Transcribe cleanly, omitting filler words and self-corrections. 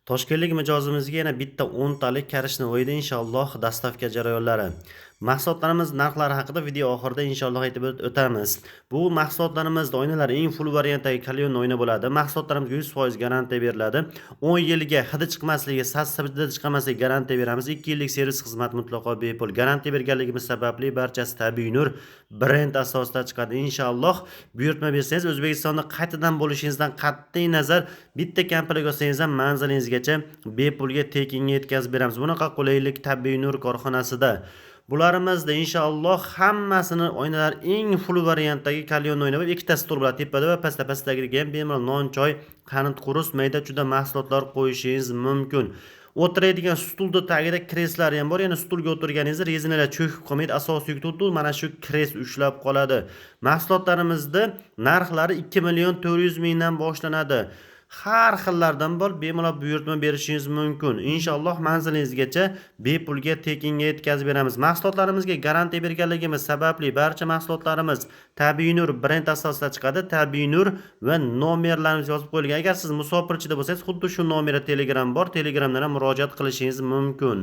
Toshkentlik mijozimizga yana bitta 10 talik коричневый da inshaalloh доставка jarayonlari. Mahsulotlarimiz narxlari haqida video oxirida inshaalloh aytib o'tamiz. Bu mahsulotlarimiz oynalar eng full variantdagi кальян oyna bo'ladi. Mahsulotlarimizga 100% garantiya beriladi. 10 yilga hidi chiqmasligi, hidi chiqmasligi garantiya beramiz. 2 yillik servis xizmat mutlaqo bepul. Garantiya berganligimiz sababli barchasi tabiiy nur brend asosida chiqadi. Inshaalloh buyurtma bersangiz, O'zbekistonda qaytadan bo'lishingizdan qat'iy nazar bitta komplekt olsangiz ham manzilingizgacha bepulga, tekinga yetkazib beramiz. Bunaqa qulaylik Tabiiy nur korxonasida. Bularimizda inshaalloh hammasini oynalar eng full variantdagi кальян oyna bo'lib, ikkita stol bo'ladi tepada va pastda. Pastdagiga ham bemalol non, choy, qanit, qurus, mayda chuda mahsulotlar qo'yishingiz mumkin. O'tiradigan stulni tagida kreslari ham bor. Ya'ni stulga o'tirganingizda rezinalar cho'kib qolmaydi. Asosiy yuk mana shu kres ushlab qoladi. Mahsulotlarimizda narxlari 2 million 400 mingdan boshlanadi. Har xillardan bor, bemalol buyurtma berishingiz mumkin. Inshaalloh manzilingizgacha bepulga, tekinga yetkazib beramiz. Mahsulotlarimizga garantiya berganligimiz sababli barcha mahsulotlarimiz Tabiiy nur brend asosida chiqadi. Tabiiy nur va nomerlarimiz yozib qo'yilgan. Agar siz musofirchida bo'lsangiz, xuddi shu nomerda Telegram bor. Telegramdan ham murojaat qilishingiz mumkin.